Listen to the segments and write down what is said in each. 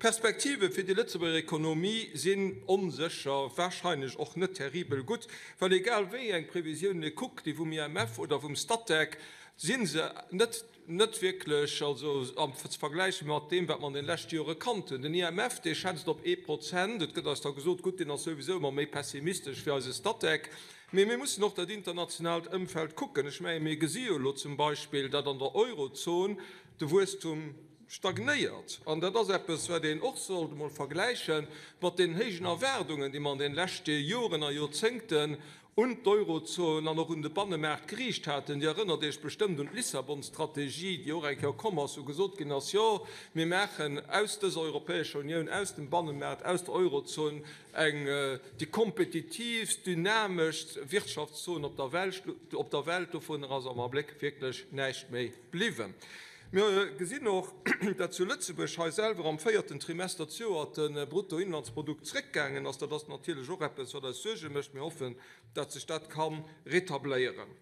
D'Perspektive fir déi Lëtzebuerger Ekonomie sinn onsécher, warscheinlech och net terribel gutt, well egal wéi eng Previsiounen ee kuckt, déi vum IMF oder vum Statec, si se net net wierklech, also am ze vergläiche mat deem, wat mer an den leschte Jore kannt hunn. Den IMF, dee schätzt op ee Prozent. Et gëtt eis da gesot, gutt, deen ass souwisou ëmmer méi pessimistesch wéi eise Statec. Mee mir mussen och dat internationaalt Ëmfeld kucken. Ech mengen, mir gesi jo elo zum Beispill, datt an der Eurozon de Wuesstum stagnéiert. An dat ass eppes, wat een och sollt emol vergläiche mat deenen héijen Erwaardungen, déi mer an de leschte Joren a Joerzéngten un d'Eurozon an och un de Bannemaart geriicht haten. Dir erënnert Iech bestëmmt un d'Lissabon-Strategie, déi och eng Kéier komm ass, wou gesot ginn ass, Jo, mir maachen aus dëser Europäescher Unioun, aus dem Bannemaart, aus der Eurozon eng déi kompetitiivst, dynameschst Wirtschaftszon op der Welt. Op der Welt. Dovunner ass am Abléck wierklech näischt méi bliwwen. Mir gesinn och, datt zu Lëtzebuerg hei selwer am véierten Trimester zejoert de Bruttoinlandsprodukt zréckgaangen ass. Dat ass natierlech och eppes, wat eis Suerge mécht. Mir hoffen, datt sech dat ka retabléieren.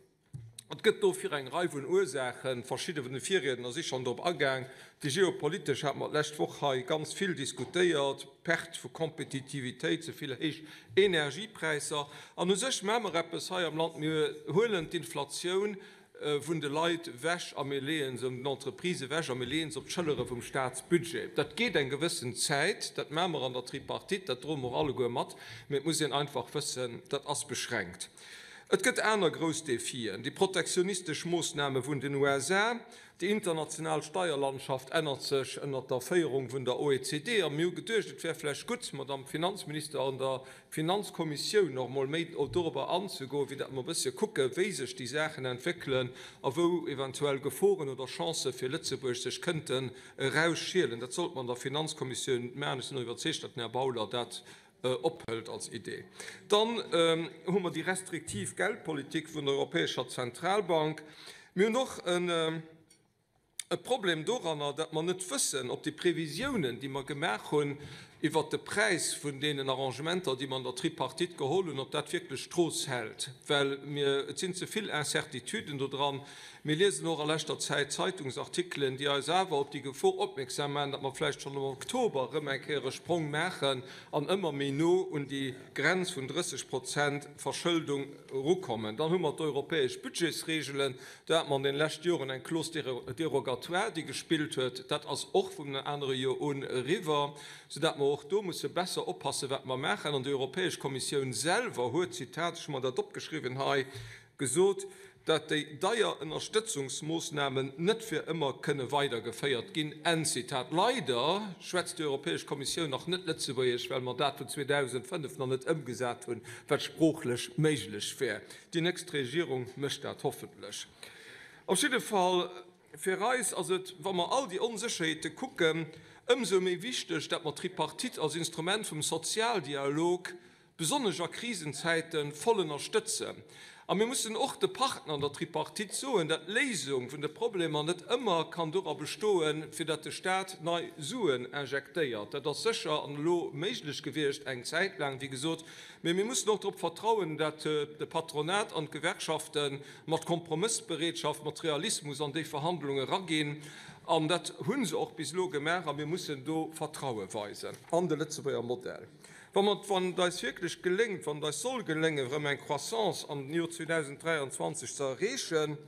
Et gëtt dofir eng Rei vun Ursaachen. Verschidde vun de Virriedner si schonn drop agaang. Déi geopolitesch hate mer d'lescht Woch hei ganz vill diskutéiert, Perte vu Kompetitivitéit, ze vill héich Energiepräisser. An u sech maache mer eppes hei am Land, Mir huelen d'Inflatioun vun de Leit ewech a mir leeën se, den Entreprises ewech a mir leeën se op d'Schëllere vum Staatsbudget. Dat geet eng gewëssen Zäit, dat maache mer an der Tripartite, dat droe mer och alleguer mat, mee et muss een einfach wëssen, dat ass beschränkt. Et gëtt aner grouss Defien, déi protektionistesch Moossname vun den USA, déi international Steierlandschaft ännert sech ënnert der Féierung vun der OECD a mir hu geduecht, et wär vläicht gutt, Madamm Finanzminister, an der Finanzkommissioun och emol méi dorobber anzegoen, fir datt mer e bëssche kucken, wéi sech déi Saachen entwéckelen a wou eventuell Geforen oder Chancë fir Lëtzebuerg sech kënnten erausschielen. Dat sollte mer an der Finanzkommissioun maachen. Ech sinn och iwwerzeegt, datt den Här Bauler dat ophëlt als Idee. Dann hu mer déi restriktiv Geldpolitik vun der Europäescher Zentralbank. Mir hunn och e. E Problem doranner, datt mer net wëssen, ob déi Previsiounen, déi mer gemaach hunn iwwert de Präis vun deenen Arrangementer, déi mer an der Tripartite geholl hunn, ob dat wierklech d'Strooss hält, well mir, et sinn ze vill Incertituden do dran. Mir liesen och a leschter Zäit Zeitungsartikelen, déi eis awer op déi Gefor opmierksam maachen, datt mer vläicht schonn am Oktober erëm eng Kéier e Sprong maachen an ëmmer méi no un déi Grenz vun 30 Prozent Verschëldung erukommen. Dann hu mer d'europäesch Budgetsregelen. Do hate mer an den leschte Joren eng Clause dérogatoire, déi gespillt huet. Dat ass och vum anere Joer un eriwwer, soudatt mer och do musse besser oppassen, wat mer maachen. An déi Europäesch Kommissioun selwer huet, Zitat, ech hu mer dat opgeschriwwen hei, gesot, dat déi deier Ënnerstëtzungsmoossnamen net fir ëmmer kënne weidergeféiert ginn, Enn Zitat. Leider schwätzt déi Europäesch Kommissioun nach net Lëtzebuergesch, well mer dat vun 2005 nach net ëmgesat hunn, wat sproochlech méiglech wär. Déi nächst Regierung mécht dat hoffentlech. Op jidde Fall, fir eis ass et, wa mer all déi Onsécherheete kucken, ëmsou méi wichteg, dat mer d'Tripartite als Instrument vum Sozialdialog, besonnesch a Krisenzäiten, voll ënnerstëtzen. A mir mussen och de Partner an der Tripartite soen, dat d'Léisung vun de Problemer net ëmmer kann dora bestoen, fir dat de Stat nei Suen injektéiert. Dat ass sécher an elo méiglech gewiescht, eng Zäit laang, wéi gesot. Mee mir mussen och drop vertrauen, dat de Patronat an d'Gewerkschafte mat Kompromëssbereetschaft, mat Realismus an déi Verhandlunge eraginn. An dat hu se och bis elo gemaach. A mir mussen do Vertraue weisen an de Lëtzebuerger Modell. Wa mer, wann et eis wierklech geléngt, wann et eis soll geléngen, erëm eng Croissance am Joer 2023 ze erreechen,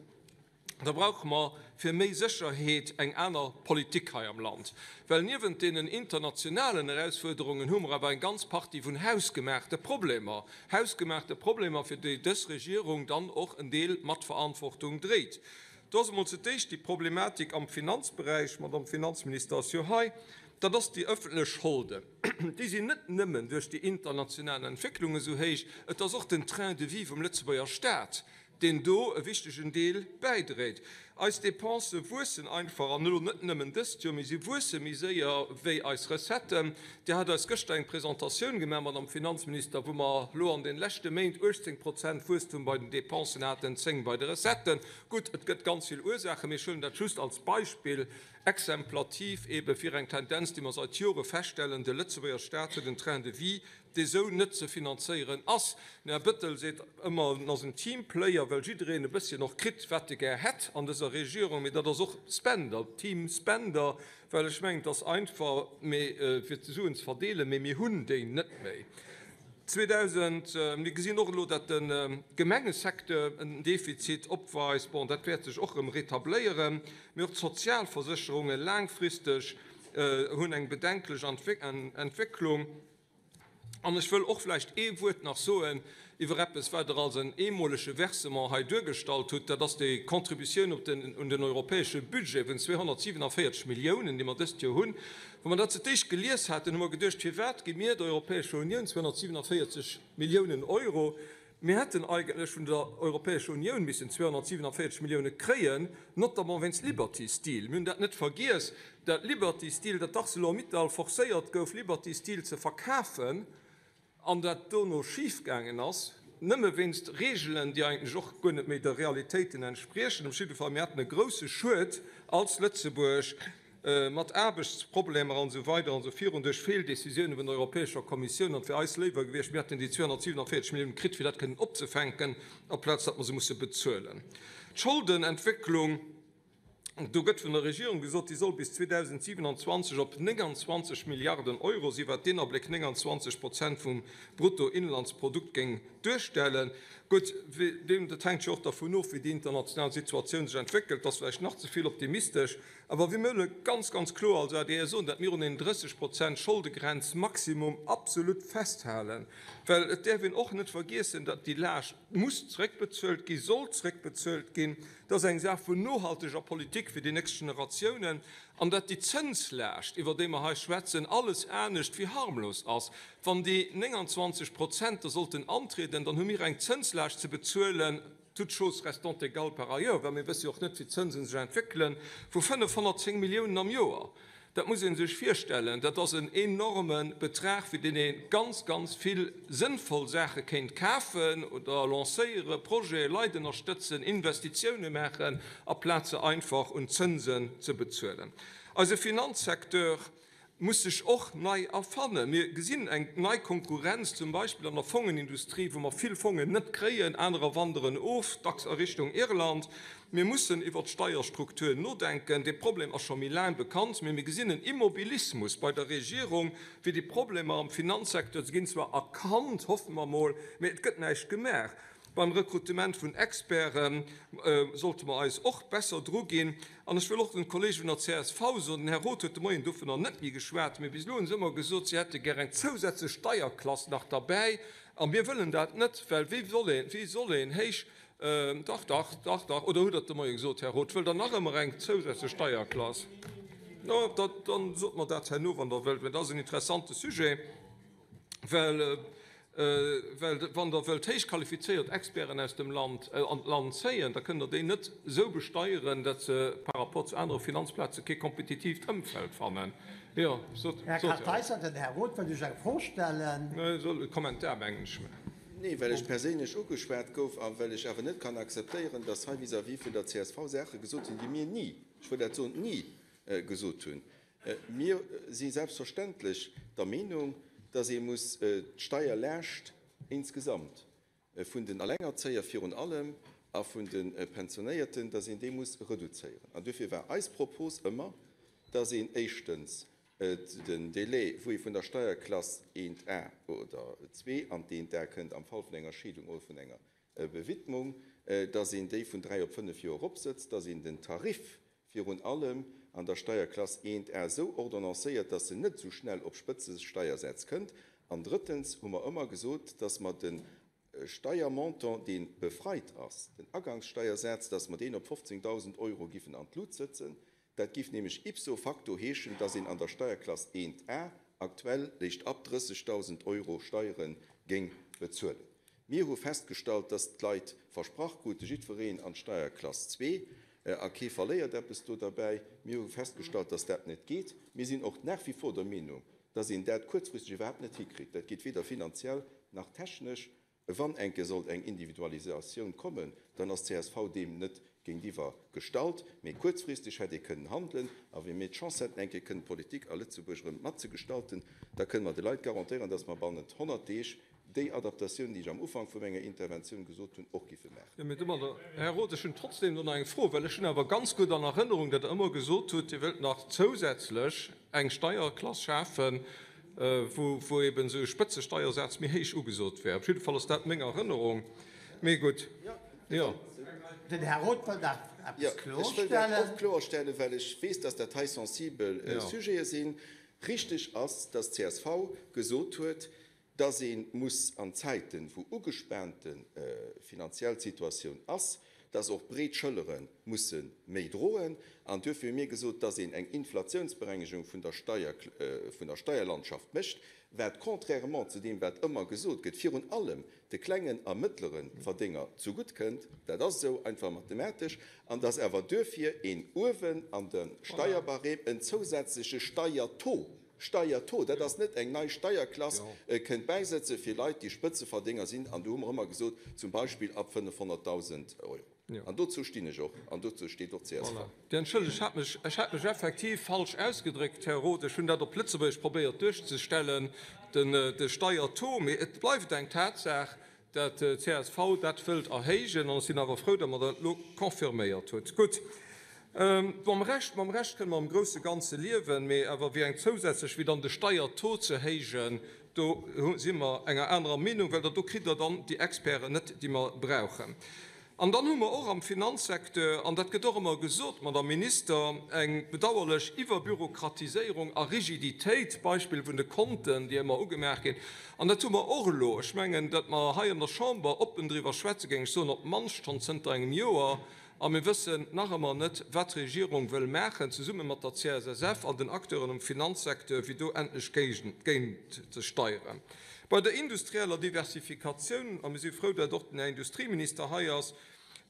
Da brauche mer fir méi Sécherheet eng aner Politik hei am Land. Well niewent deenen internationalen Erausfuerderungen hu mer awer eng ganz Partie vun hausgemaachte Problemer. Hausgemaachte Problemer, fir déi dës Regierung dann och en Deel Matverantwortung dréit. Do ass emol zu d'éischt déi Problematik am Finanzberäich, d'Madame Finanzminister ass jo hei, dat ass déi ëffentlech Scholden. Déi sinn net nëmmen duerch déi international Entwécklung esou héich, et ass och den Train de vie vum Lëtzebuerger Stat, deen do e wichtegen Deel bäidréit. Eis Depensë wuessen einfach, an elo net nëmmen dëst Joer, mee si wuesse méi séier wéi eis Recetten. Dir hat eis gëschter eng Presentatioun gemaach, Madame Finanzminister, wou mer elo an de leschte Méint 18 Prozent Wuesstum bei den Depensen haten, 10 bei de Recetten. Gutt, et gëtt ganz vill Ursaachen, mee ech huelen dat just als Beispill, exemplativ eebe fir eng Tendenz, déi mer seit Jore feststellen, De Lëtzebuerger Stat huet en Train de vie, dee sou net ze finanzéieren ass. Den Här Bettel seet ëmmer, en ass en Teamplayer, well jiddereen e bësschen och kritt, wat e gär hätt an dëser Regierung. Mee dat ass och Spender, Team Spender. Well ech mengen, et ass einfach, mee fir d'Suen ze verdeelen, mee mir hunn déi net méi. 2000, mir gesinn och elo, datt de Gemengesecteur en Defizit opweist. Bon, dat wäert sech och erëm retabléieren. Mee och d'Sozialversécherunge laangfristeg hunn eng bedenklech Entwécklung. An ech wëll och vläicht ee Wuert nach soen iwwer eppes, wat Der als en eemolege Versement hei duergestallt hutt, dat ass déi Contributioun op den, un den europäesche Budget vun 247 Milliounen, déi mer dëst Joer hunn. Wou mer dat fir d'éischt gelies haten, hu mer geduecht, Firwat gi mir der Europäescher Unioun 247 Milliounen Euro? Mir hätten eigentlech vun der Europäescher Unioun missen 247 Millioune kréien, notamment wéinst Liberty Steel. Mir hunn dat net vergiess, dat Liberty Steel, dat d'Arcelor-Mittal forcéiert gouf, Liberty Steel ze verkafen, an dat dono schifgaangen ass, nëmme wéinst Regeln, déi eigentlech och guer net méi de Realitéiten entspriechen. Op jidde Fall, mir haten e grouse Schued als Lëtzebuerg. mat Aarbechtsproblemer an esou weider an esou virun, duerch Feeldécisioune vun der Europäescher Kommissioun. An et wär eis léiwer gewiescht, mir hätten déi 247 Milliounen kritt, fir dat kënnen opzefänken, aplaz datt mer se musse bezuelen. D'Scholdenentwécklung, do gëtt vun der Regierung gesot, déi soll bis 2027 op 29 Milliarden Euro sinn, wat deen Abléck 29 Prozent vum Bruttoinlandsprodukt géing duerstellen. Gutt, dat hänkt jo och dervun of, wéi déi international Situatioun sech entwéckelt. Dat ass vläicht nach ze vill optimistesch. Awer wir mëlle ganz, ganz kloer als adr soen, datt mir un een 30 Prozent Scholdegrenz maximum absolut festhalen, well et däerf een och net vergiessen, datt déi Laascht muss zréckbezuelt ginn, soll zréckbezuelt ginn. Dat ass eng Saach vun nohalteger Politik fir déi nächst Generatiounen. An datt déi Zënslaascht, iwwer déi mer hei schwätzen, alles anescht wéi harmlos ass. Wann déi 29 Prozent da sollten antrieden, dann hu mir eng Zënslaascht ze bezuelen, Toutes choses restant égales par ailleurs, well mir wësse jo och net, wéi d'Zënse sech entwéckelen, vu 510 Milliounen am Joer. Dat muss ee sech virstellen. Dat ass en enorme Betrag, fir deen ee ganz, ganz vill sënnvoll Saache kéint kafen oder lancéieren, Projete, Leit ënnerstëtzen, Investitioune maachen, aplaz se einfach un Zënsen ze bezuelen. Eise Finanzsecteur muss sech och nei erfannen. Mir gesinn eng nei Konkurrenz, zum Beispill an der Fongenindustrie, wou mer vill Fongen net kréien, anerer wanderen of, dacks a Richtung Irland. Mir mussen iwwert d'Steierstruktur nodenken. Dee Problem ass scho méi laang bekannt, mee mir gesinn en Immobilismus bei der Regierung, wéi déi Problemer am Finanzsecteur, se ginn zwar erkannt, hoffe mer emol, mee et gëtt näischt gemaach. Beim Rekrutement vun Experte sollte mer eis och besser druginn. An ech wëll och den Kollege vun der csv soen, den Här Roth huet de Moien dovunner net méi geschwat, mee bis elo hu se ëmmer gesot, si hätte gär eng zousätzlech Steierklass nach derbäi. A mir wëllen dat net, well wéi soll een, wéi soll een héich, dach, dach, dach, dach, oder hutt Der et de Moie gesot, Här Roth, wëllt Der nach ëmmer eng zousätzlech Steierklass? No, da sot mer dat herno, wann Der wëllt, well dat ass en interessante Sujet. Well wann Der wëllt héich qualifizéiert Experten aus dem Land an d'Land zéien, da kënnt Der déi net esou besteieren, datt se par rapport zu anere Finanzplaze kee kompetitiivt Ëmfeld fannen. Jo, sot Här Kartheiser, den Här Roth wëllt Iech eng Fro stellen. E Kommentar, mengen ech. Nee, well ech perséinlech ugeschwat gouf a well ech awer net kann akzeptéieren, datt hei vis-à-vis vun der csv Saache gesot sinn, déi mir ni, ech wëll dat soen, ni gesot hunn. Mir si selbstverständlech der Meenung, dass ee muss d'Steierlaascht insgesamt vun den Allengerzéier virun allem a vun de Pensionéierten, dass een déi muss reduzéieren. An duerfir war eis Propos ëmmer, dass een éischtens den Délai, wou ee vun der Steierklass 1A oder 2 an d'A kënnt am Fall vun enger Scheedung oder vun enger Bewidmung, dass een déi vun 3 op 5 Joer eropsëtzt, dass een den Tarif virun allem an der Steierklass 1A esou ordonnancéiert, dass se net esou schnell op Spëtzesteiersätz kënnt. An drëttens hu mer ëmmer gesot, dass mer de Steiermontant, dee befreit ass, den Agangssteiersaz, dass mer deen op 15.000 Euro giffen an d'Lut sëtzen. Dat giff nämlech ipso facto heeschen, dass een an der Steierklass 1A aktuell léicht ab 30.000 Euro Steiere géing bezuelen. Mir hu festgestallt, dass d'Leit versprach krute, jiddwereen an d'Steierklass 2, a kee verléiert eppes do derbäi. Mir hu festgestallt, dass dat net geet. Mir sinn och nach wie vor der Meenung, dass een dat kuerzfristeg iwwerhaapt net hikritt. Dat geet weder finanziell nach technesch. Wann eng Kéier sollt eng Individualisatioun kommen, dann ass csv deem net géintiwwer gestallt. Mee kuerzfristeg hätt ee kënnen handelen. A wa mir d'Chance hätten, eng Kéier kënnen d'Politik a Lëtzebuerg erëm matzegestalten, da kënne mer de Leit garantéieren, dass mer bannent 100 Deeg. Déi Adaptatioun, déi ech am Ufank vu menger Interventioun gesot hunn, och giffe maachen. Jo, mee domadder, Här Roth, ech hunn trotzdem do nach eng Fro, well ech hunn awer ganz gutt an Erënnerung, datt Der ëmmer gesot hutt, Dir wëllt nach zousätzlech eng Steierklass schafen, wou, wou eben esou e Spëtzesteiersaz méi héich ugesot wär. Op jidde Fall ass dat meng Erënnerung. Mee gutt, jo. Den Här Roth wëllt nach eppes Jo, ech wëll dat och kloerstellen, well ech weess, datt dat hei sensibel Sujete sinn. Richtig ass, datt csv gesot huet, dass ee muss an Zäiten, wou ugespaante finanziell Situatioun ass, dass och breet Schëllere musse méi droen. An duerfir hu mir gesot, dass een eng Inflationsberengegung vun der Steier, vun der Steierlandschaft mécht, wat contrairement zu deem, wat ëmmer gesot gëtt, virun allem de klengen a mëttlere Verdénger zegutt kënnt. Dat ass esou einfach mathematesch. An dass awer duerfir een uewen an de Steierbarème en zousätzleche Steiertaux Steiertaux, dat ass net eng nei Steierklass, kënnt bäisëtze fir Leit, déi Spëtzeverdénger sinn, an do hu mer ëmmer gesot, zum Beispill ab 500.000 Euro. An dozou stinn ech och, an dozou steet och d'CSV. Voilà. Dir entschëllegt, ech hat mech, ech hat mech effektiv falsch ausgedréckt, Här Roth. Ech hunn dat op Lëtzebuergesch probéiert duerchzestellen, den, de Steiertaux. Mee et bleift eng Tatsaach, dat d'CSV dat wëllt erhéijen, an ech sinn awer frou, datt mer dat elo confirméiert hutt. Gutt, mam Rescht, mam Rescht kënne mer am grousse Ganze liewen, mee awer wéi eng zousätzlech, wéi dann de Steiertaux ze héijen, do si mer enger anerer Meenung, well der do kritt Der dann déi Experten net, déi mer brauchen. An dann hu mer och am Finanzsecteur, an dat gëtt och ëmmer gesot, Madame Minister, eng bedauerlech Iwwerbürokratiséierung a Rigiditéit, Beispill vun de Konten, déi ëmmer ugemaach ginn. An dat hu mer och elo. Ech mengen, datt mer hei an der Chamber oppen driwwer schwätzen, géing ech soen, op d'mannst schonn zënter engem Joer. A mir wëssen nach ëmmer net, wat d'Regierung wëll maachen, zesumme mat der CSSF an den Acteuren um Finanzsecteur, fir do endlech géintzesteieren. Bei der industrieller Diversifikatioun, a mir si frou, datt och den Här Industrieminister hei ass,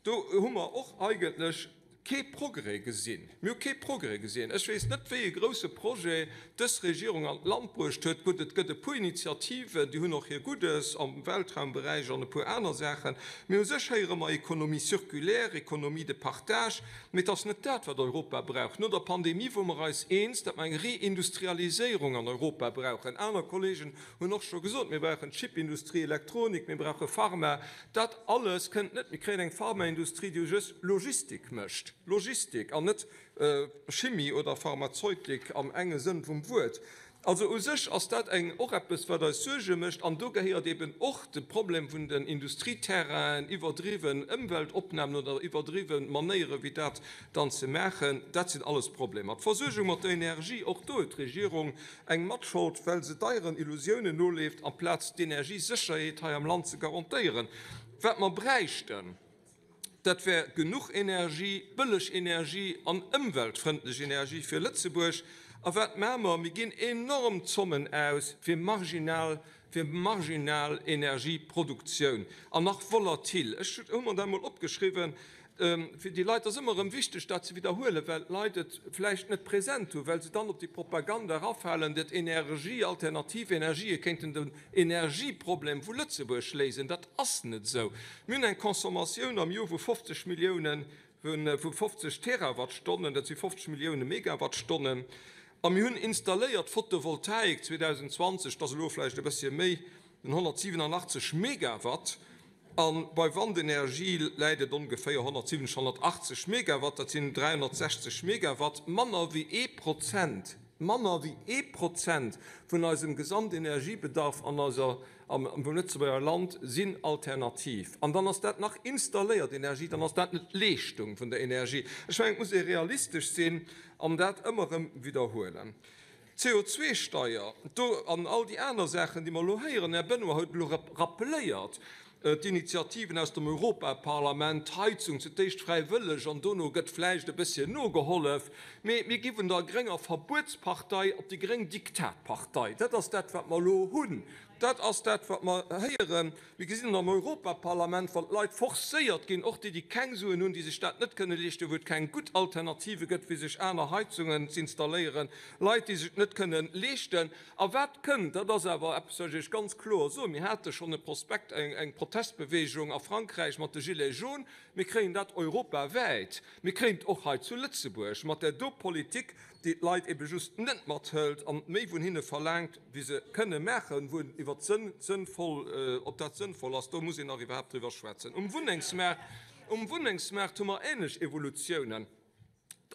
do hu mer och eigentlech kee Progrès gesinn. Mir hu kee Progrès gesinn. Ech weess net, wéi e grouse Projet dës Regierung an d'Land bruecht huet. Gutt, et gëtt e puer Initiativen, déi hunn och hir Guddes am Weltraumberäich an e puer aner Saachen. Mee u sech héiere mer Économie circulaire, Économie de partage, mee et ass net dat, wat Europa brauch. No der Pandemie wore mer eis eens, datt mer eng Reindustrialiséierung an Europa brauchen. Aner Kollegen hunn och scho gesot, mir brauchen Chipindustrie, Elektronik, mir brauche Pharma. Dat alles kënnt net. Mir kréien eng Pharmaindustrie, déi u sech Logistik mécht, Logistik an net Chimie oder Pharmazeutik am enge Sënn vum Wuert. Also u sech ass dat eng och eppes, wat eis Suerge mécht. An do gehéiert eben och de Problem vun den Industrieterrainen, iwwerdriwwen Ëmweltopnamen oder iwwerdriwwe Manéiere wéi dat dann ze maachen, dat sinn alles Problemer. D'Versuergung mat der Energie, och do huet d'Regierung eng Matschold, well se deieren Illusiounen noleeft, amplaz d'Energiesécherheet hei am Land ze garantéieren. Wat mer bräichten, dat wär genuch Energie, bëlleg Energie an ëmweltfrëndlech Energie fir Lëtzebuerg. A wat maache mer? Mir ginn enorm Zommen aus fir marginal, fir marginal Energieproduktioun an nach volatil. Ech hu mer dat emol opgeschriwwen. Fir déi Leit ass ëmmer erëm wichteg, dat ze widderhuelen, well d'Leit et vläicht net present hunn, well se dann op déi Propaganda erafalen, datt Energie, alternativ Energië kéinten den Energieproblem vu Lëtzebuerg léisen. Dat ass net esou. Mir hunn eng Consommatioun am Joer vu 50 Milliounen, vu 50 Terawattstonnen, dat si 50 Millioune Megawattstonnen. A mir hunn installéiert Photovoltaik 2020, dat ass elo vläicht e bëssche méi, 187 Megawatt. A bei Wandenergie läit et ongeféier 170, 180 Megawatt, dat sinn 360 Megawatt, manner wéi ee Prozent, manner wéi ee Prozent vun eisem Gesamtenergiebedarf an eiser, am Lëtzebuerger Land sinn alternativ. An dann ass dat nach installéiert Energie, dann ass dat net d'Leeschtung vun der Energie. Ech mengen, et muss ee realistesch sinn an dat ëmmer erëm widderhuelen. D'CO2-Steier, do an all déi aner Saachen, déi mer elo héieren, Här Benoy huet elo rappeléiert, d'Initiativen aus dem Europaparlament, d'Heizung zu d'éischt fräiwëlleg an dono gëtt vläicht e bësschen nogehollef, mee mir gi vun der grénger Verbuetspartei op déi gréng Diktatpartei. Dat ass dat, wat mer elo hunn. Dat ass dat, wat mer héieren. Mir gesinn et am Europaparlament, wann d'Leit forcéiert ginn, och déi, déi keng Suen hunn, déi sech dat net kënne leeschten, wou et keng gutt Alternative gëtt, fir sech aner Heizungen z'installéieren, Leit, déi sech et net kënne leeschten. A wat kënnt, dat ass awer eppes, wat ech Iech ganz kloer soen, Mir hate schonn e Prospekt, eng Protestbewegung a Frankräich mat de Gilets jaunes, mir kréien dat europawäit, mir kréien et och hei zu Lëtzebuerg mat där do Politik. déi d'Leit ebe just net mathëlt an méi vun hinne verlaangt, wéi se kënne maachen. Wou iwwert sënnvoll, ob dat sënnvoll ass, do muss een nach iwwerhaapt driwwer schwätzen. Um Wunnengsmaart, um Wunnengsmaart hu mer änlech Evolutiounen.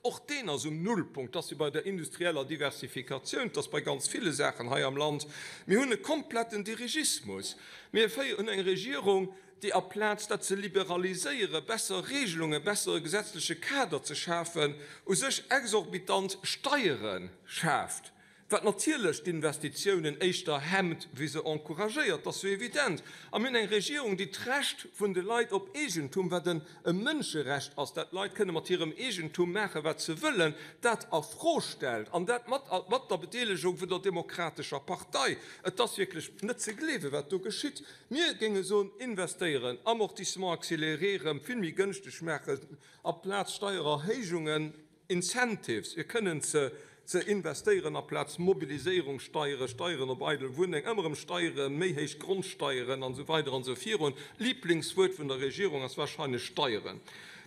Och deen ass um Nullpunkt. Dat ass wéi bei der industrieller Diversifikatioun, dat ass bei ganz ville Saachen hei am Land. Mir hunn e kompletten Dirigismus. Mir hunn eng Regierung, déi aplaz dat ze liberaliséieren, besser Regelungen, bessere gesetzleche Kader ze schafen, u sech exorbitant Steiere schaaft, wat natierlech d'Investitiounen éischter hemmt wéi se encouragéiert. Dat ass jo evident. A mir hunn eng Regierung, déi d'Recht vun de Leit op Eegentum, wat e Mënscherecht ass, dat d'Leit kënne mat hirem Eegentum maachen, wat se wëllen, dat a Fro stellt, an dat mat mat der Bedeelegung vun der Demokratescher Partei. Et ass wierklech net ze gleewen, wat do geschitt. Mir géinge soen, investéieren, Amortissement accéléré erëm vill méi gënschteg maachen, amplaz Steiererhéijungen, Incentives, fir kënnen ze ze investéieren, amplaz Mobiliséierungssteieren, Steieren op eidel Wunneng, ëmmer erëm Steieren, méi héich Grondsteieren an esou weider an esou virun. D'Liblingswuert vun der Regierung ass wahrscheinlech Steieren.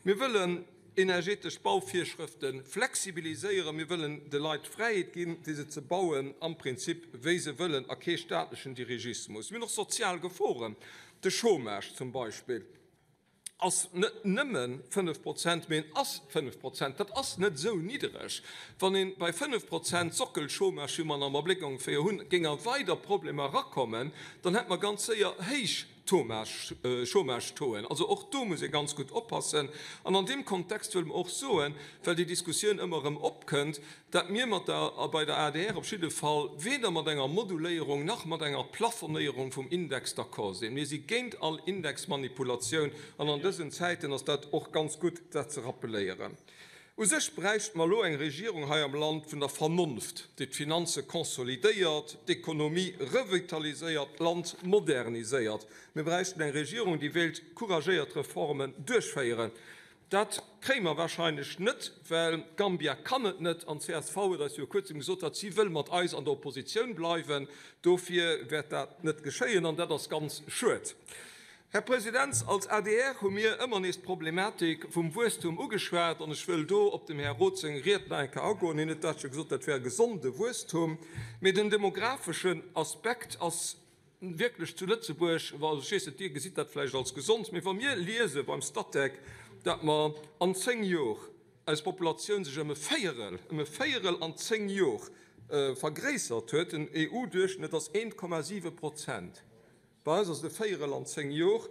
Mir wëllen energetesch Bauvirschrëfte flexibiliséieren. Mir wëllen de Leit d'Fräiheet ginn, fir se ze bauen am Prinzip wéi se wëllen a kee staatlechen Dirigismus. Mir hunn och sozial Geforen, de Chômage zum Beispill ass net nëmme 5 Prozent, mee en ass 5 Prozent. Dat ass net esou niddereg. Wann ee bei 5 Prozent Sockelchômage, wéi mer en am Abléck ongeféier hunn, géing a weider Problemer erakommen, dann hätte mer ganz séier héich Chômage-Tauxen. Also och do muss ee ganz gutt oppassen. An an deem Kontext wëlle mer och soen, well déi Diskussioun ëmmer erëm opkënnt, dat mir mat der, bei der adr op jidde Fall weder mat enger Moduléierung nach mat enger Plafonnéierung vum Index d'accord sinn. Mir si géint all Indexmanipulatioun an an dësen Zäiten ass dat och ganz gutt, dat ze rappeléieren. U sech bräichte mer elo eng Regierung hei am Land vun der Vernonft, déi d'Finanze konsolidéiert, d'Ekonomie revitaliséiert, d'Land moderniséiert. Mir bräichten eng Regierung, déi wéilt couragéiert Reformen duerchféieren. Dat kréie mer wahrscheinlech net, well Gambia kann et net an csv huet eis viru kuerzem gesot, datt si wëll mat eis an der Oppositioun bleiwen. Dofir wäert dat net geschéien an dat ass ganz schued. Här President, als adr hu mir ëmmer nees d'Problematik vum Wuesstum ugeschwat, an ech wëll do op dem Här Roth seng Ried nach eng Kéier agoen. Hien huet dat scho gesot, dat wär e gesonde Wuesstum. Mee den demografeschen Aspekt ass wierklech zu Lëtzebuerg, well ech weess net, Dir gesitt dat vläicht als gesond, mee wa mir liese beim Statec, dat mer an zéng Jor eis Populatioun sech ëm e Véierel, ëm e Véierel an zéng Jor vergréissert huet, den EU-Duerchschnëtt ass 1,7 Prozent, Bei eis ass et e Véierel an 10 Jor.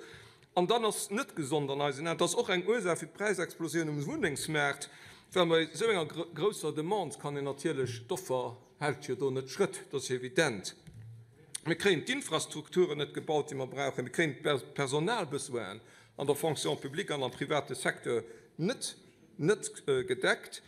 An dann ass net gesond an eisen Aen. Dat ass och eng Ursaach fir d'Präisexplosioun um Wunnengsmaart, well bei esou enger grousser Demande kann een natierlech, d'Offer hält jo do net Schrëtt, dat ass evident. Mir kréien d'Infrastrukturen net gebaut, déi mer brauchen. Mir kréien d'Personalbesoinen an der Fonction publique an am private Secteur net net gedeckt.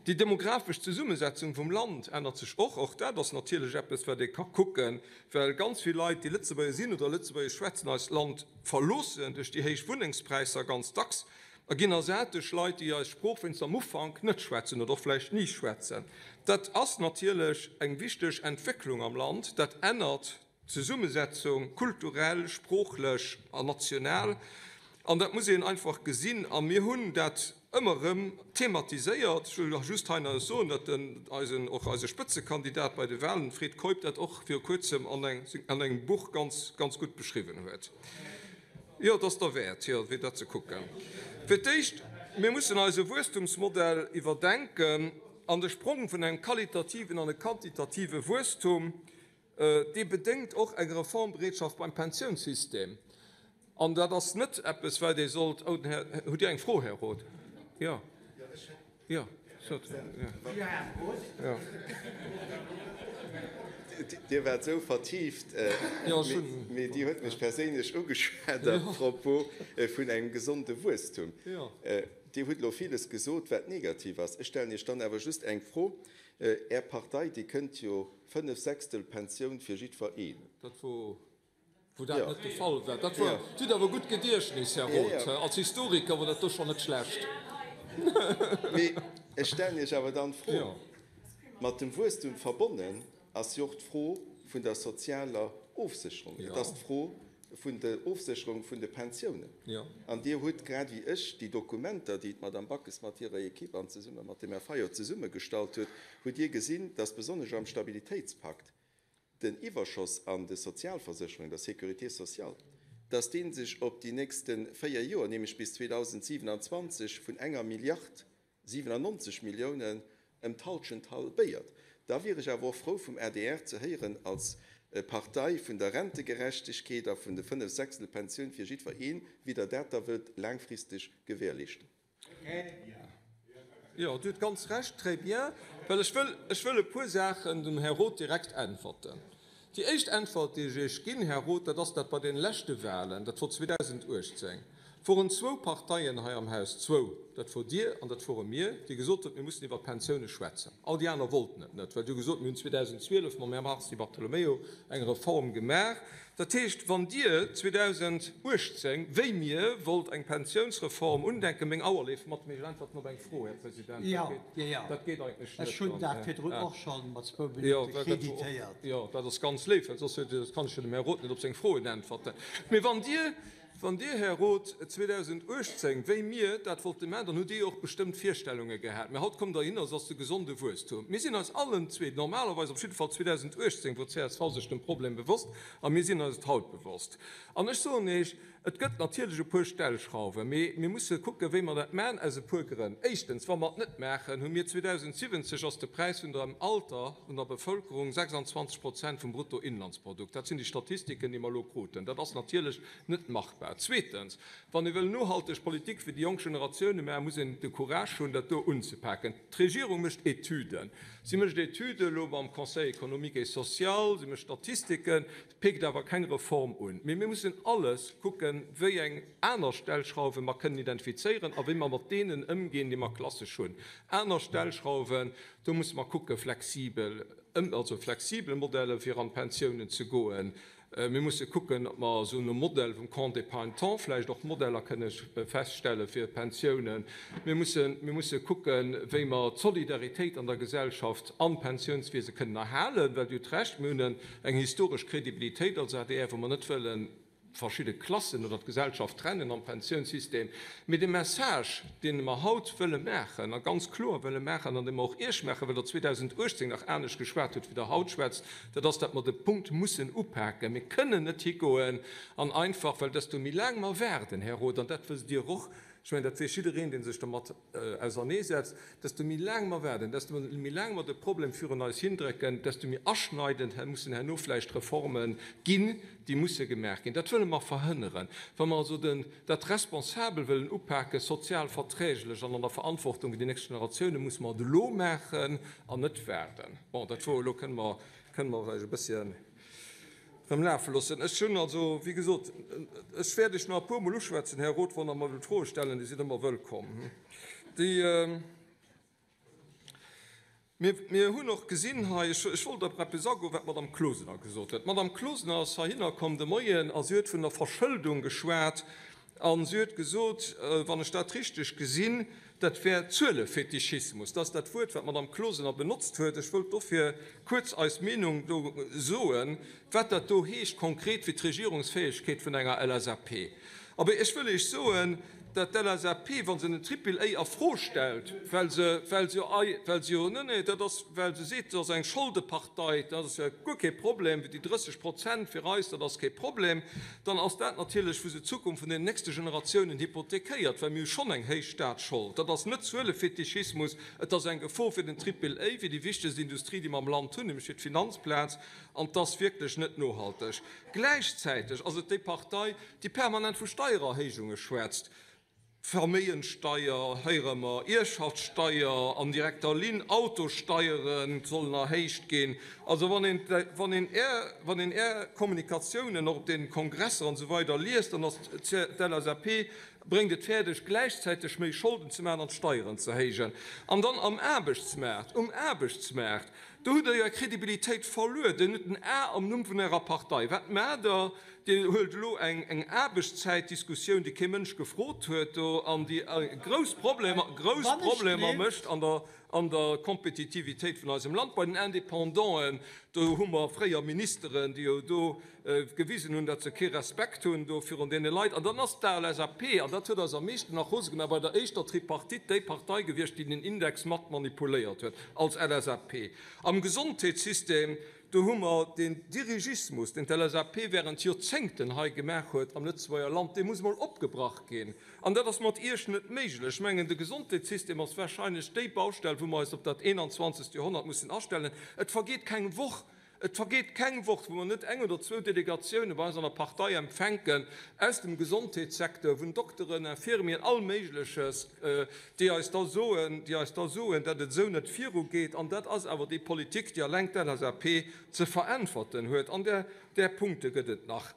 Déi demografesch Zesummesetzung vum Land ännert sech och. Och dat ass natierlech eppes, wat ee ka kucken, well ganz vill Leit, déi Lëtzebuerger sinn oder Lëtzebuergesch schwätzen, eist Land verloossen duerch déi héich Wunnengspräisser ganz dacks a ginn ersat duerch Leit, déi eis Sprooch wéinst am Ufank net schwätzen oder och vläicht ni schwätzen. Dat ass natierlech eng wichteg Entwécklung am Land. Dat ännert Zesummesetzung, kulturell, sproochlech an national, an dat muss een einfach gesinn. A mir hunn dat ëmmer erëm thematiséiert. Ech wëll just hei nach soen, datt den eisen, och eise Spëtzekandidat bei de Wahlen, Fred Keup, dat och viru kuerzem an engem Buch ganz, ganz gutt beschriwwen huet. Jo, et ass derwäert, jo, fir dat ze kucken. Fir d'éischt, mir mussen eise Wuesstumsmodell iwwerdenken an de Sprong vun engem qualitativen an e quantitative Wuesstum, Dee bedéngt och eng Reformbereetschaft beim Pensiounssystem. An dat ass net eppes, wat ee sollt. Oh, den Här, hutt Dir eng Fro, Här Roth? Jo. Jo, sot. Jo. Dir waart esou vertiift, mee Dir huet mech perséinlech ugeschwat à propos vun engem gesonde Wuesstum. Dir hutt elo villes gesot, wat negativ ass. Ech stellen Iech dann awer just eng Fro. Är Partei, déi kënnt jo Fënnef Sechstel Pensioun fir jiddwer een. Dat wor, wou dat net de Fall war. Dat wor, Dir hutt awer e gutt Gediechtnis, Här Roth. Als Historiker wor dat do schonn net schlecht. Mee ech stellen Iech awer dann d'Fro, Mat dem Wuesstum verbonnen ass jo och d'Fro vun der sozialer Ofsécherung. Et ass d'Fro. vun der Ofsécherung vun de Pensiounen. An Dir hutt grad wéi ech déi Dokumenter, déi d'Madame Backes mat hirer Equipe an zesumme mat dem Här Fayot zesummegestallt huet, hutt Dir gesinn, dass besonnesch am Stabilitéitspakt den Iwwerschoss an de Sozialversécherungen, der Sécurité sociale, dass dee sech op déi nächste véier Joer, nämlech bis 2027, vun enger Milliard 97 Milliounen ëm d'Hallschent halbéiert. Da wier ech awer och frou vum adr ze héieren, als Partei vun der Rentegerechtegkeet a vun de 5 Sechstel Pensioun fir jiddwer een, wéi Der dat da wëllt laangfristeg gewährleeschten. Jo, Dir hutt ganz Recht, très bien, well ech wëll, ech wëll e puer Saachen dem Här Roth direkt äntwerten. Déi éischt Äntwert, déi ech Iech ginn, Här Roth, dat ass, datt bei deene leschte Wahlen, dat wor 2018, woren zwou Parteien hei am Haus, zwou, dat wor Dir an dat wore mir, déi gesot huet, mir mussen iwwert d'Pensioune schwätzen. All déi aner wollten et net, well déi hu gesot, mir hunn 2012 mam Här Mars Di Bartolomeo eng Reform gemaach. Dat heescht, wann Dir 2018, wéi mir, wollt eng Pensiounsreform undenken, meng Auer leeft mat, mee ech äntwerten op eng Fro, Här President, dat geet eigentlech net. Ech hunn dat virdrun och schonn mat zwou Minutte kreditéiert. Jo, dat ass ganz léif, well soss kann ech jo dem Här Roth net op seng Froen äntwerten. Mee wann Dir, Wann Dir, Här Roth, 2018, wéi mir dat wollte maachen, dann hutt Dir jo och bestëmmt Virstellunge gehat. Mä haut kommt Der hin a sot, de gesonde Wuesstum. Mir sinn eis allen zwee, normalerweis op jidde Fall 2018 wor d'CSV sech dem Problem bewosst a mir sinn eis et haut bewosst. An ech soen Iech, et gëtt natierlech e puer Stellschrauwen, mee mir musse kucken, wéi mer dat maachen, aus e puer Grënn. Éischtens, wa mer et net maachen, hu mir 2070 ass de Präis vun der Alter vun der Bevëlkerung 26 Prozent vum Bruttoinlandsprodukt. Dat sinn déi Statistiken, déi mer elo kruten. Dat ass natierlech net machbar. Zweetens, wann ee wëll nohalteg Politik fir déi jonk Generatioune maachen, muss een de Courage hunn, dat do unzepaken. D'Regierung mécht Etüden. Si mécht Etüde elo mam Conseil économique et social, si mécht Statistiken, peekt awer keng Reform un. Mee mir mussen alles kucken, wéi eng aner Stellschrauwe mer kënnen identifizéieren a wéi mer mat deenen ëmginn, déi mer klassesch hunn. Aner Stellschrauwen, do musse mer kucken, flexibel, also flexibel Modelle fir an d'Pensiounen ze goen, Mir musse kucken, ob mer esou nom Modell vum Compte d'épargne-temps vläicht och Modeller kënne feststelle fir Pensiounen. Mir mussen, mir musse kucken, wéi mer d'Solidaritéit an der Gesellschaft am Pensiounswiese kënnen erhalen, well Dir hutt Recht, mir hunn eng historesch Kredibilitéit als adr, wou mer net wëllen verschidde Klassen oder d'Gesellschaft trennen am Pensiounssystem. Mee de Message, dee mer haut wëlle maachen a ganz kloer wëlle maachen an dee mer och Iech maachen, well Der 2018 nach anescht geschwat hutt, wéi Der haut schwätzt, dat ass, datt mer de Punkt mussen upaken. Mir kënnen net higoen an einfach, well desto méi laang mer waarden, Här Roth, an dat wësst Dir och, ech mengen, dat weess jiddereen, dee sech dermat auserneesetzt, desto méi laang mer waarden, desto méi laang mer de Problem virun eis hindrécken, desto méi aschneidend mussen herno vläicht Reforme ginn, déi musse gemaach ginn. Dat wëlle mer verhënneren. Wa mer also den, dat responsabel wëllen upaken, sozial verträglech an an der Verantwortung fir déi nächst Generatiounen, musse mer et elo maachen an net waarden. Bon, dat wor elo, kënne mer, kënne mer vläicht e bësschen erëm lafe loossen. Ech hunn also, wéi gesot, ech wäert Iech nach e puermol uschwätzen, Här Roth, wann Der mer wëllt Froe stellen, Dir sidd ëmmer wëllkomm. Déi. Mir hunn och gesinn hei, ech wollt op eppes agoen, wat d'Madame Closener gesot huet. D'Madame Closener ass heihinner komm de Moien a si huet vun der Verschëldung geschwat a si huet gesot, wann ech dat richteg gesinn, dat wär Zuelefetischismus. Dat ass dat Wuert, wat d'Madame Closener benotzt huet. Ech wëllt dofir kuerz eis Meenung do soen, wat dat do heescht konkret fir d'Regierungsfäegkeet vun enger LSAP. Abee, ech wëll Iech soen, datt d'LSAP, wa se den Triple A a Fro stellt, well se, well se jo, well se jo, nee, nee, dat ass, well se seet, dat ass eng Scholdepartei, dat ass jo guer kee Problem, déi 30 Prozent fir eis, dat ass kee Problem, dann ass dat natierlech, wou se d'Zukunft vun den nächste Generatiounen hypothekéiert, well mir hu schonn eng héich Staatsschold. Dat ass net Zuelefetischismus, et ass eng Gefor fir den Triple A, fir déi wichtegst Industrie, déi mer am Land hunn, nämlech fir d'Finanzplaz, an et ass wierklech net nohalteg. Gläichzäiteg ass et déi Partei, déi permanent vu Steiererhéijunge schwätzt, Verméigenssteier héiere mer, Ierfschaftssteier an direkter Linn, Autosteiere sollen erhéicht ginn. Also wann een, wann een Är, wann een Är Kommunikatiounen och op deenen Kongresser an esou weider liest, dann ass d'LSAP bréngt et fäerdeg gläichzäiteg méi Scholden ze maachen an d'Steieren ze héijen. An dann am Aarbechtsmaart, um Aarbechtsmaart, do hutt Der jo Är Kredibilitéit verluer. Dir hutt en A am Numm vun Ärer Partei. Wat maacht Der? Dir huelt elo eng Aarbechtszäitdiskussioun, déi kee Mënsch gefrot huet do an déi grouss Problemer, grouss Problemer mécht an der. An der Kompetitivitéit vun eisem Land. Bei den Independanten, do hu mer fréier Ministeren, déi jo do gewisen hunn, datt se kee Respekt hunn do virun deene Leit. An dann ass d'LSAP, an dat huet eis am meeschten nach rose gemaach, bei der éischter Tripartite déi Partei gewiescht, déi den Index mat manipuléiert huet als LSAP. Am Gesondheetssystem, do hu mer deen Dirigismus, deen d'LSAP während Joerzéngten hei gemaach huet am Lëtzebuerger Land, dee muss emol opgebrach ginn. An dat ass mat Iech net méiglech. Ech mengen, de Gesondheetssystem ass warscheinlech déi Baustell, wou mer eis op dat 21. Joerhonnert mussen astellen. Et vergeet keng Woch, et vergeet keng Woch, wou mer net eng oder zwou Delegatioune bei eis an der Partei empfänken aus dem Gesondheetssecteur, vun Dokteren, Infirmieren, all Méigleches, déi eis da soen, déi eis da soen, dat et esou net virugeet. An dat ass awer déi Politik, déi alleng d'LSAP ze veräntwerten huet. An där, där Punkte gëtt et nach.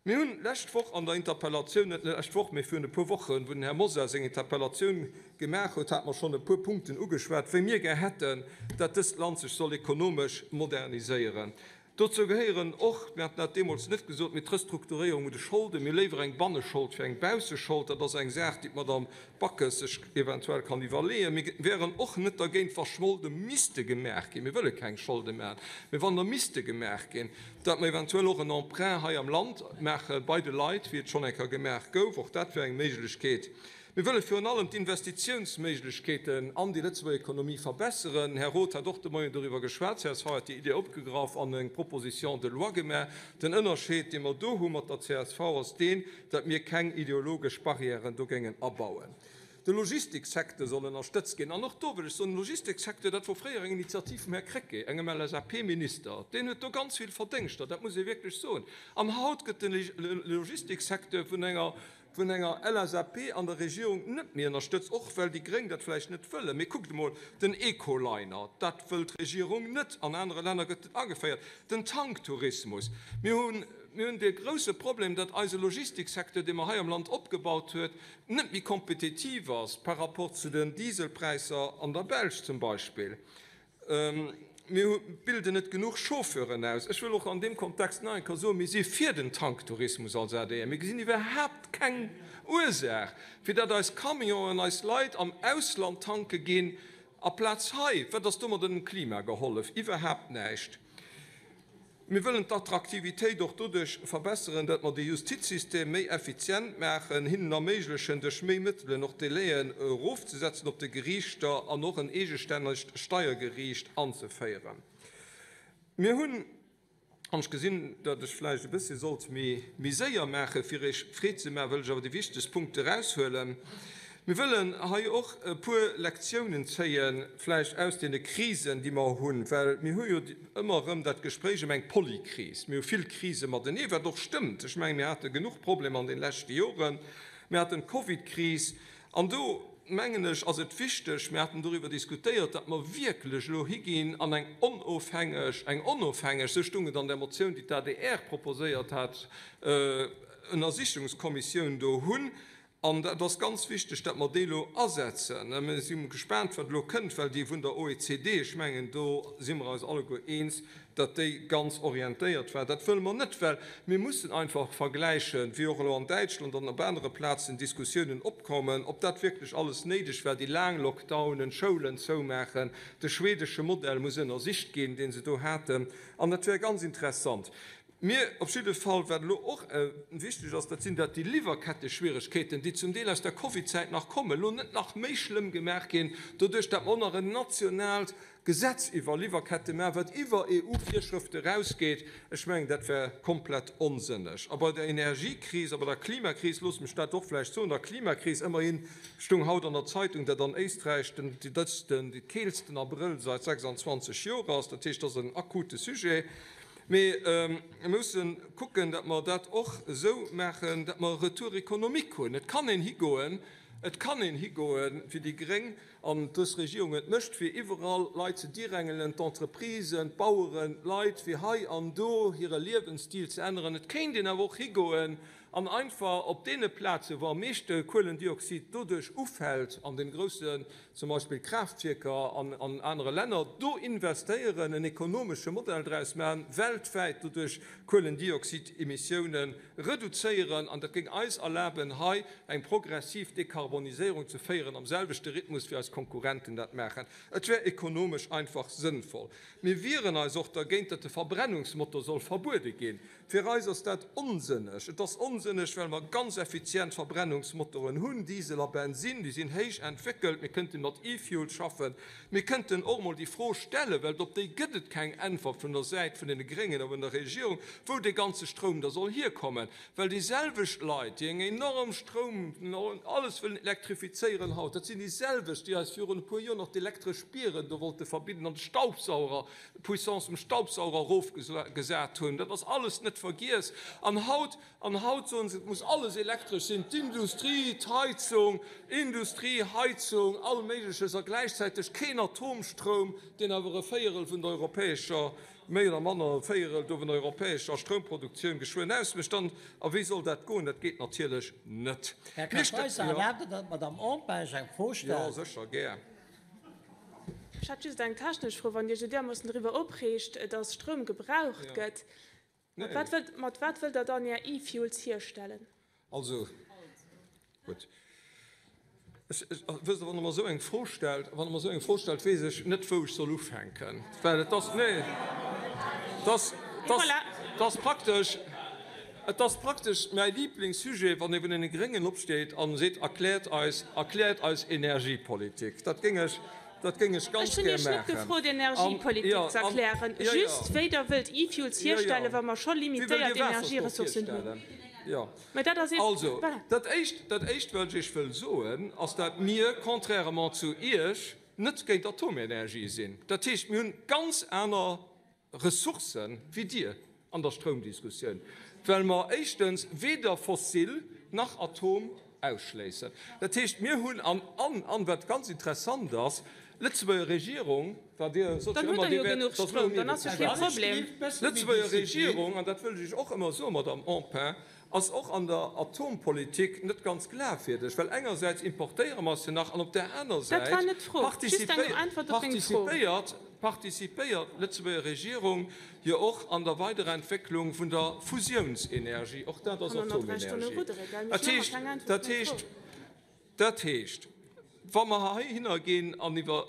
Mir hunn d'lescht Woch an der Interpellatioun, net d'lescht Woch, mee virun e puer Wochen, wou den Här Mosar seng Interpellatioun gemaach huet, hate mer schonn e puer Punkten ugeschwat, wéi mir gär hätten, dat dëst Land sech soll ekonomesch moderniséieren. Dozou gehéieren och, mir haten dat deemools net gesot, mee d'Restrukturéierung vun de Scholden. Mir hu léiwer eng Banneschold wéi eng Bausseschold. Dat ass eng Saach, déi d'Madame Backes sech eventuell kann iwwerleeën. Mir wären och net dergéint, wa Scholde misste gemaach ginn, mir wëlle keng Scholde maachen, mee wann der misste gemaach ginn, datt mer eventuell och en Emprunt hei am Land maache bei de Leit, wéi et schonn eng Kéier gemaach gouf. Och dat wär eng Méiglechkeet. Mir wëlle virun allem d'Investitiounsméiglechkeeten an déi Lëtzebuerger Ekonomie verbesseren. Den Här Roth hat och de Moien doriwwer geschwat. Csv hat déi Idee opgegraff an eng Proposition de loi gemaach. Den Ënnerscheed, dee mer do hu mat der csv, ass deen, datt mir keng ideologesch Barrièren do géingen abauen. De Logistiksecteur soll ënnerstëtzt ginn. An och do wëll ech soen, de Logistiksecteur, dat wor fréier eng Initiativ vum Här Krecké, engem LSAP-Minister, deen huet do ganz vill Verdéngschter, dat muss ee wierklech soen. An haut gëtt de Logistiksecteur vun enger, vun enger LSAP an der Regierung net méi ënnerstëtzt, och well déi Gréng dat vläicht net wëllen. Mee kuckt emol, den Ecoliner, dat wëll d'Regierung net, an anere Länner gëtt en ageféiert. Den Tanktourismus, mir hunn, Mir hunn dee grouse Problem, datt eise Logistiksecteur, dee mer hei am Land opgebaut huet, net méi kompetitiv ass par rapport zu den Dieselpräisser an der Belsch zum Beispill. Mir bilden net genuch Chauffeuren aus. Ech wëll och an deem Kontext nach eng Kéier soen, Mir si fir den Tanktourismus als adr. Mir gesinn iwwerhaapt keng Ursaach, fir datt eis Camionen, eis Leit am Ausland tanke ginn aplaz hei. Wat ass domadder dem Klima gehollef? Iwwerhaapt näischt. Mir wëllen d'Attraktivitéit och doduerch verbesseren, datt mer de Justizsystem méi effizient maachen, hinnen erméiglechen, duerch méi Mëttelen och d'Délaien erofzesetzen op de Geriichter an och en eegestännegt Steiergeriicht anzeféieren. Mir hunn, an ech gesinn, datt ech vläicht e bëssi sollt méi séier maachen, fir Iech Freed ze maachen, wëll ech awer déi wichtegst Punkte eraushuelen, Mir wëllen hei och e puer Lektiounen zéien, vläicht aus deene Krisen, déi mer hunn, well mir hu jo ëmmer erëm dat Gespréich ëm eng Polykris. Mir hu vill Krise matenee, wat och stëmmt. Ech mengen, mir hate genuch Problemer an de leschte Joren. Mir haten d'Covidkris. An do, mengen ech, ass et wichteg, mir haten doriwwer diskutéiert, datt mer wierklech elo higinn an eng onofhängeg, eng onofhängeg, esou stung et an där Motioun, déi d'ADR proposéiert hat, Ënnersichungskommissioun do hunn, An et ass ganz wichteg, datt mer déi elo asetzen. Mir si gespaant, wat elo kënnt, well déi vun der OECD, ech mengen, do si mer eis alleguer eens, datt déi ganz orientéiert war. Dat wëlle mer net, well mir mussen einfach vergläichen, wéi och elo an Däitschland an op anere Plazen Diskussiounen opkommen, ob dat wierklech alles néideg war, déi laang Lockdownen, d'Schoulen zoumaachen. De schwedesche Modell muss ënnersicht ginn, dee se do haten. An dat wär ganz interessant. Mir op jidde Fall, wat elo och wichteg ass, dat sinn, datt déi Liwwerketteschwieregkeeten, déi zum Deel aus der Covidzäit nach kommen, elo net nach méi schlëmm gemaach ginn, doduerch datt mer och nach en nationaalt Gesetz iwwer Liwwerkette maachen, wat iwwer EU-Virschrëfte erausgeet. Ech mengen, dat wär komplett onsënneg. A bei der Energiekris a bei der Klimakris, loosst mech dat och vläicht soen, der Klimakris, ëmmerhin stung haut an der Zeitung, datt an Éisträich den dësten, keelsten Abrëll seit 26 Joer ass. Dat heescht, dat ass en akute Sujet. Mee mir mussen kucken, datt mer dat och esou maachen, datt mer e Retour économique hunn. Et kann een higoen, et kann een higoen, wéi déi gréng an dës Regierung et mécht, fir iwwerall Leit ze dirängelen, d'Entreprisen, d'Baueren, d'Leit, fir hei an do hire Liewensstil ze änneren. Et kéint een awer och higoen. An einfach op deene Plazen, wou am meeschte Kuelendioxid doduerch ufält, an den groussen zum Beispill Kraaftwierker an anere Länner, do investéieren, en ekonomesche Modell draus maachen, weltwäit doduerch Kuelendioxidemissiounen reduzéieren. An dat géing eis erlaben, hei eng progressiv Dekarboniséierung ze féieren am selwechte Rhythmus, wéi eis Konkurrenten dat maachen. Et wär ekonomesch einfach sënnvoll. Mir wieren eis och dergéint, datt de Verbrennungsmotor soll verbuede ginn. Fir eis ass dat onsënneg. Et ass onsënneg, well mer ganz effizient Verbrennungsmotoren hunn, Diesel a Bensinn, déi sinn héich entwéckelt. Mir kënnten mat E-Fuel schaffen. Mir kënnten och emol déi Fro stellen, well op déi gëtt et keng Äntwert vun der Säit vun deene Gréngen a vun der Regierung, wou dee ganze Stroum da soll hierkommen. Well déi selwecht Leit, déi eng enorm Stroum, alles wëllen elektrifizéieren haut, dat sinn déi selwecht, déi eis virun e puer Joer nach d'elektresch Bieren do wollte verbidden an de Staubsauger, d'Puissance vum Staubsauger erofgesat hunn, dat ass alles net vergiess. An haut, an haut soen se, et muss alles elektresch sinn, d'Industrie, d'Heizung, Industrie, Heizung, all Méigleches, a gläichzäiteg keen Atomstroum, deen awer e Véierel vun der europäescher, méi oder manner e Véierel do vun der europäescher Stroumproduktioun geschwënn ausmécht. Dann, a wéi soll dat goen? Dat geet natierlech net. Här Kartheiser, erlaabt Der, datt d'Madame Empain eng Fro stellt? Jo, sécher, gär. Ech hätt just eng technesch Fro. Wann Dir Iech esou därmoossen driwwer opreegt, dass Stroum gebraucht gëtt, mat wat wëllt, mat wat wëllt Der dann Är E-Fuels hierstellen? Also, gutt. Ech, ech, wësst Der, wann Der mer esou eng Fro stellt, wann Der mer esou eng Fro stellt, weess ech net, wou ech soll ufänken, well et ass, nee, et ass, et ass, et ass praktesch, Et ass praktesch mäi Liblingssujet, wann ee vun deene Gréngen opsteet a seet, Erkläert eis, erkläert eis Energiepolitik. Dat géing ech, dat géing ech ganz Ech hunn gär Iech net maachen. gefrot, An, Energiepolitik jo, ze an, erklären, jo, jo, just wéi Der wëllt E-Fuels jo, jo. hierstellen, wa mer scho Wéi wëllt limitéiert Dir Waasserstoff Energieressourcen hunn. hierstellen? Jo. Mä dat ass ee, Also, voilà. dat Éischt, dat Éischt, wat ech Iech wëll soen, ass, dat mir, contrairement zu Iech, net géint Atomenergie sinn. Dat heescht, mir hunn ganz aner Ressourcen wéi Dir an der Stroumdiskussioun, well mer éischtens weder fossil nach Atom ausschléissen. Dat heescht, mir hunn, an, an, an, wat ganz interessant ass, d'Lëtzebuerger Regierung, wat Dir sot Dann jo hutt ëmmer, Der Dir jo wäert, genuch dass elo Stroum, mir dann ass jo kee Problem. D'Lëtzebuerger Regierung, an dat wëll ech Iech och ëmmer soen, Madame Empain, ass och an der Atompolitik net ganz glafwierdeg, well engersäits importéiere mer se nach an op där aner Dat Säit war net d'Fro. Just eng Äntwert op meng Fro. participéiert participéiert d'Lëtzebuerger Regierung jo och an der Weiderentwécklung vun der Fusiounsenergie. Och dat ass Kann och nach dräi Stonne Atomenergie. ruddere, gell? Mee Dat ech hunn ëmmer heescht, keng Äntwert dat op meng Fro. heescht, dat heescht, wa mer heihinner ginn an iwwer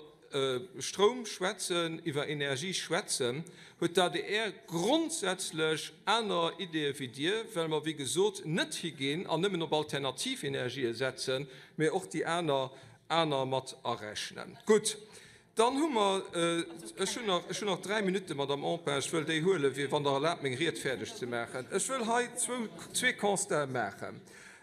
Stroum schwätzen, iwwer Energie schwätzen, huet d'ADR grondsätzlech aner Ideeë wéi Dir, well mer, wéi gesot, net higinn an nëmmen op alternativ Energië setzen, mä och déi aner aner mat arechnen. Gutt, dann hu mer, ech hunn nach, ech hunn nach 3 Minutten, Madame Empain, ech wëll déi huelen, fir, wann Der erlaabt, meng Ried fäerdeg ze maachen. Ech wëll hei zwou, zwee Constaten maachen.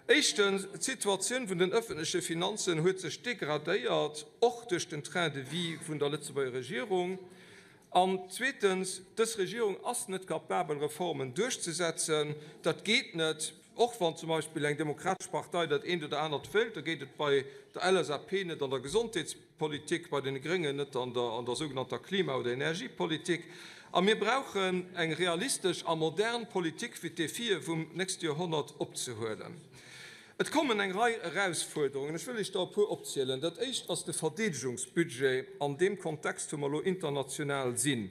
Éischtens, d'Situatioun vun den öffentleche Finanzen huet sech degradéiert, och duerch den Train de vie vun der Lëtzebuerger Regierung. An zweetens, dës Regierung ass net capabel, Reformen duerchzesetzen. Dat geet net, och wann zum Beispill eng demokratesch Partei dat eent oder anert wéilt. Da geet et bei der LSAP net an der Gesondheetspolitik. Politik, bei den Gréngen net an der an der sougenannter Klima oder Energiepolitik. A mir brauchen eng realistesch a modern Politik fir d'Defie vum nächste Joerhonnert opzehuelen. Et kommen eng Rei Erausfuerderungen, ech wëll Iech der e puer opzielen. Dat éischt ass de Verdeedegungsbudget an deem Kontext, wou mer elo international sinn.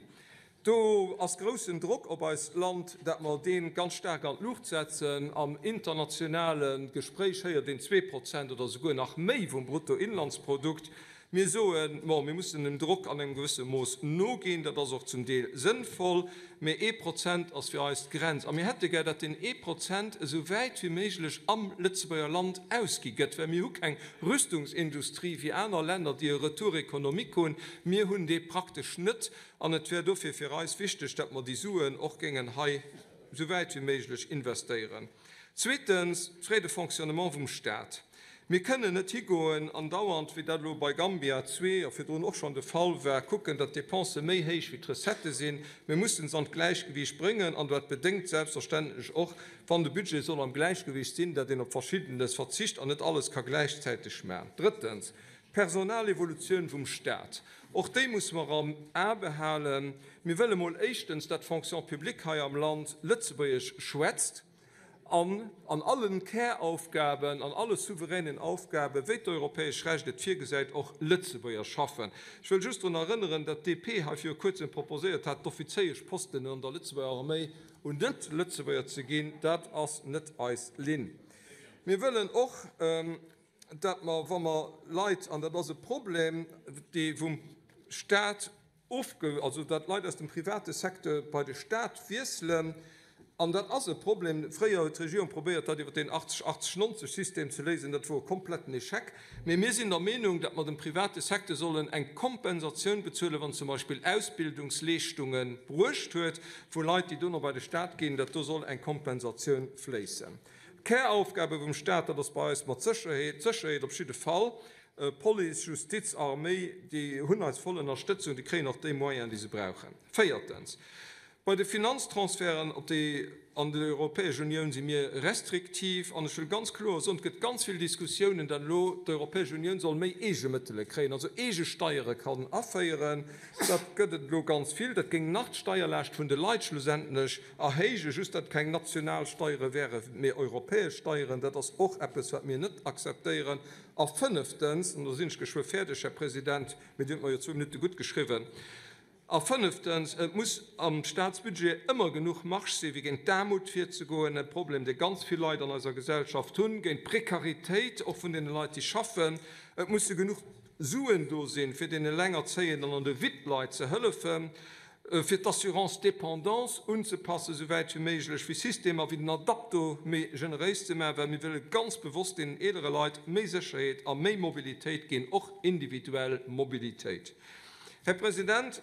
Do ass groussen Drock op eist Land, dat mer dee ganz staark an d'Luucht setzen. Am internationale Gespréich héiert een 2% oder souguer nach méi vum Bruttoinlandsprodukt. Mir soen, bon, mir mussen dem Drock an engem gewësse Mooss noginn, dat ass och zum Deel sënnvoll, mä ee Prozent ass fir eis d'Grenz. A mir hätte gär, datt deen ee Prozent esou wäit wéi méiglech am Lëtzebuerger Land ausgi gëtt, well mir hu keng Rüstungsindustrie wéi aner Länner, déi e Retour économique hunn. Mir hunn dee praktesch net. An et wär dofir fir eis wichteg, datt mer déi Suen och géingen hei esou wäit wéi méiglech investéieren. Zweetens, d'Frais de fonctionnement vum Stat. Mir kënnen net higoen an dauernd, wéi dat elo bei Gambia ii a virdrun och schonn de Fall war, kucken, datt d'Dépensë méi héich wéi d'Recettë sinn. Mir mussen se an d'Gläichgewiicht bréngen an dat bedéngt selbstverständlech och, wann de Budget soll am Gläichgewiicht sinn, datt een op Verschiddenes verzicht an net alles ka gläichzäiteg maachen. Drëttens, D'Personalevolutioun vum Stat, och déi musse mer am A behalen. Mir wëlle mol éischtens, dat d'Fonction publique hei am Land Lëtzebuergesch schwätzt. An an allen Käraufgaben, an alle souveränen Aufgaben, wéi d'europäesch Recht et virgesäit, och Lëtzebuerger schaffen. Ech wëll just drun erënneren, datt d'DP hei viru Kuerzem proposéiert hat, d'Offizéieschposten an der Lëtzebuerger Arméi un Net-Lëtzebuerger ze ginn. Dat ass net eis Linn. Mir wëllen och, datt mer, wa mer Leit, an dat ass e Problem, dee vum Stat ofge-, also datt Leit aus dem private Secteur bei de Stat wiesselen, an dat ass e Problem. Fréier huet d'Regierung probéiert, dat iwwer deen 80, 80, 90 System ze léisen. Dat wor e kompletten Echec. Mee mir sinn der Meenung, datt mer dem private Secteur sollen eng Kompensatioun bezuelen, wann zum Beispill Ausbildungsleeschtunge bruecht huet vu Leit, déi dono bei de Stat ginn, datt do soll eng Kompensatioun fléissen. D'Käraufgabe vum Stat, dat ass bei eis mat Sécherheet d'Sécherheet op jidde Fall. Police, Justiz, Arméi, déi hunn eis voll Ënnerstëtzung, déi kréien och déi Moyenen, déi se brauchen. Véiertens, bei de Finanztransferten op déi an déi Europäesch Unioun si mir restriktiv. An ech wëll ganz kloer soen, et gëtt ganz vill Diskussiounen, datt elo d'Europäesch Unioun soll méi Eegemëttele kréien, also eege Steiere kann aféieren. Dat gëtt et elo ganz vill. Dat géing nach d'Steierlaascht vun de Leit schlussendlech erhéijen, just datt et keng national Steiere wären, mee europäesch Steieren. Dat ass och eppes, wat mir net akzeptéieren. A fënneftens, an da sinn ech geschwë fäerdeg, Här President, mee Dir hutt mer jo zwou Minutte guttgeschriwwen, a fënneftens, et muss am Statsbudget ëmmer genuch Marge sinn, fir géint d'Aarmut virzegoen, e Problem, dee ganz vill Leit an eiser Gesellschaft hunn, géint d'Prekaritéit och vun deene Leit, déi schaffen. Et musse genuch Suen do sinn, fir den Elengerzéienden an de Wittleit ze hëllefen. fir d'Assurance dépendance unzepassen, esou wäit wéi méiglech, fir Systemer wéi den Adapto méi generéis ze maachen, well mir wëlle ganz bewosst deenen eelere Leit méi Sécherheet a méi Mobilitéit ginn, och individuell Mobilitéit. Här President,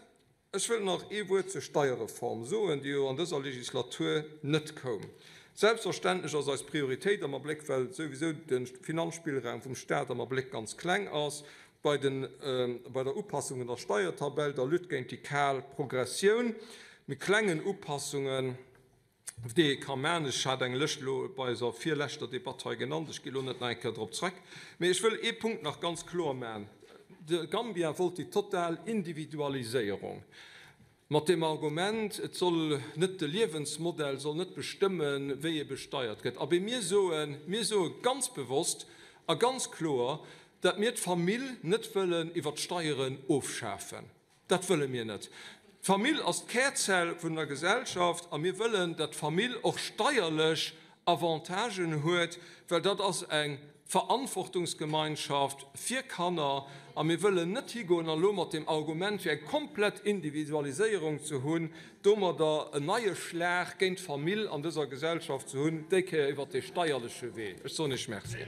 ech wëll nach ee Wuert zur Steierreform soen, déi jo an dëser Legislatur net koum. Selbstverständlech ass eis Prioritéit am Abléck, well souwisou de Finanzspillraum vum Stat am Abléck ganz kleng ass, bei den, bei der Upassung un der Steiertabell, der Lutte géint déi kal Progressioun, méi klengen Upassungen, déi ee ka maachen. Ech hat eng Lëscht elo bei eiser virleschter Debatt hei genannt, ech gi elo net nach eng Kéier drop zrëck. Mee ech wëll ee Punkt nach ganz kloer maachen, De Gambia wollt déi total Individualiséierung. Mat deem Argument, et soll net, de Liewensmodell soll net bestëmmen, wéi ee besteiert gëtt. Abee, mir soen, mir soe ganz bewosst a ganz kloer, datt mir d'Famill net wëllen iwwert d'Steieren ofschafen. Dat wëlle mir net. D'Famill ass d'Kärzell vun der Gesellschaft a mir wëllen, datt d'Famill och steierlech Avantagen huet, well dat ass eng Verantwortungsgemeinschaft fir Kanner a mir wëllen net higoen an elo mat deem Argument, fir eng komplett Individualiséierung ze hunn, domadder en neie Schlag géint d'Famill an dëser Gesellschaft ze hunn, déi Kéier iwwert dee steierleche Wee. Ech soen Iech Merci.